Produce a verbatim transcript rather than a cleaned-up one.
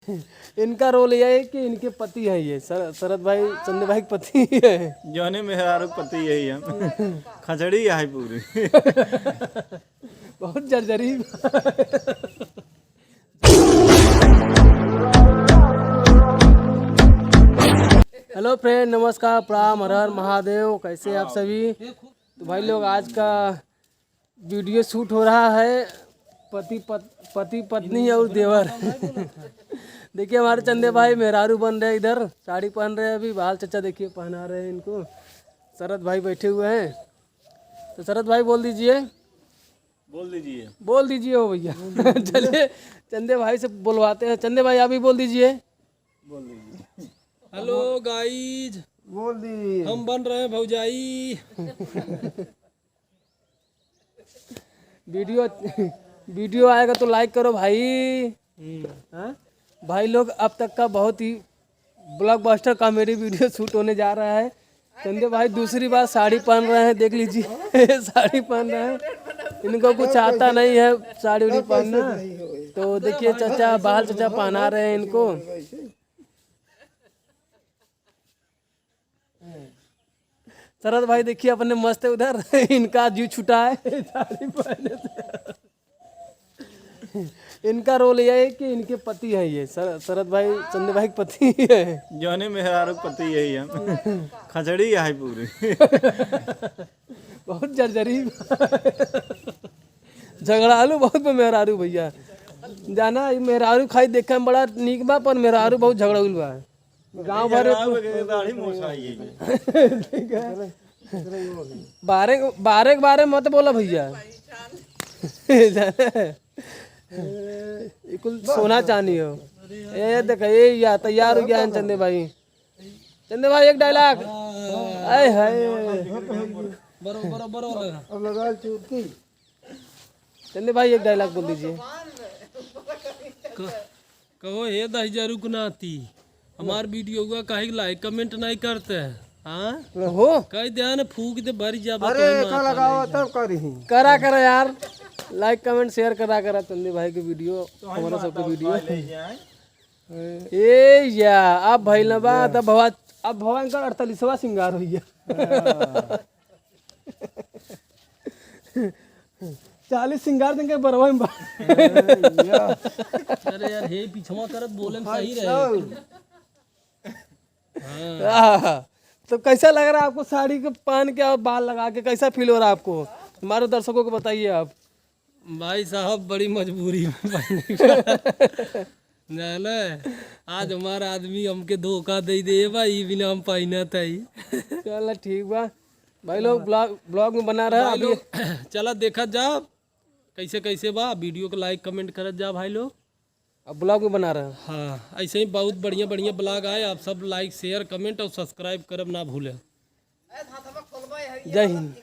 इनका रोल यह है कि इनके पति हैं ये, सर-, शरद भाई, चंदे भाई के पति हैं। जौने मेहरारू के पति यही हम। खचड़ी है पूरी। बहुत जर्जरी। Hello friend, नमस्कार, प्रणाम, हर हर महादेव। कैसे आप सभी? तो भाई लोग, आज का वीडियो शूट हो रहा है पति पत-, पति पत्नी और देवर। देखिए, हमारे चंदे भाई मेहरारू बन रहे हैं इधर, साड़ी पहन रहे हैं अभी। बाल चचा देखिए पहना रहे हैं इनको। शरद भाई बैठे हुए हैं, तो शरद भाई बोल दीजिए। बोल दीजिए। बोल दीजिए हो भैया। चलिए, चंदे भाई से बोलवाते हैं। चंदे भाई, आप भी बोल दीजिए। बोल दीजिए। Hello guys, बोल दीजिए। हम बन रहे हैं भौजाई। वीडियो, वीडियो आएगा तो like करो भाई। हम्म। हाँ? भाई लोग, अब तक का बहुत ही ब्लॉकबस्टर कॉमेडी वीडियो शूट होने जा रहा है। चंदे भाई दूसरी बार साड़ी पहन रहे हैं, देख लीजिए। साड़ी पहन रहे हैं, इनको कुछ आता नहीं है साड़ी उड़ी पहनना। तो देखिए, चचा, बाल चचा पहना रहे हैं इनको। शरद भाई देखिए अपने मस्त उधर, इनका जीव छुटा है साड़ी पहने से। इनका रोल यह है कि इनके पति हैं ये, शर-, शरद भाई, चंदे भाई के पति हैं। जौने मेहरारू के पति यही हम। खचड़ी है पूरी। बहुत जर्जरी। झगड़ालू बहुत बा मेहरारू भैया। जाना, ई मेहरारू खाई देखे में बड़ा नीक बा, पर मेहरारू बहुत झगड़ालू बा। गाँव भर झगड़ालू के दाढ़ी मोछाई है। ठीक है। बारे, बारे के बारे में मत बोला भैया। जाना, ई कुल सोना चानी हो। ए देख, ए या तैयार हो गया है चंदे भाई। चंदे भाई, एक डायलॉग। आय हाय। बरो, बरो, बरो लगा। अब लगा चुटकी। चंदे भाई, एक डायलॉग बोल दीजिए। क-, कहो, "हे दहिजरू के नाती, हमार वीडियो हुआ काहे लाइक कमेंट नहीं करते हैं?" हाँ? हो? कह दे ना, फूक दे, भर जाबा अरे, तोहे का माथा लगावा नहीं। तब करी। करा, करा यार, लाइक कमेंट शेयर करा, करा चंदे भाई के वीडियो, हमारा सबके वीडियो। ए या, अब भइल ना बा, तब भवा, अब भवा इनकर अड़तालीसवाँ सिंगार होइ गया। चालीस सिंगार दिन के बरवा में बा। अरे यार, हे पिछवा करत बोले में सही रहे। हाँ। तो कैसा लग रहा है आपको साड़ी के पहन के और बाल लगा के, कैसा फील हो रहा है आपको? हमारे दर्शकों को बताइए आप। भाई साहब, बड़ी मजबूरी में पहने का। जाने, आज हमारा आदमी हमके धोखा दे दे भाई, बिना हम पहनत है। चला ठीक बा भाई लोग, ब्लॉग, ब्लॉग में बना रहा भाई अभी। लोग, चला देखा जा कैसे कैसे बा, वीडियो को लाइक कमेंट करत जा भाई लोग। अब ब्लॉग में बना रहा। हाँ, ऐसे ही बहुत बढ़िया बढ़िया ब्लॉग आए, आप सब लाइक शेयर कमेंट और सब्सक्राइब करब ना भूले। जय हिंद।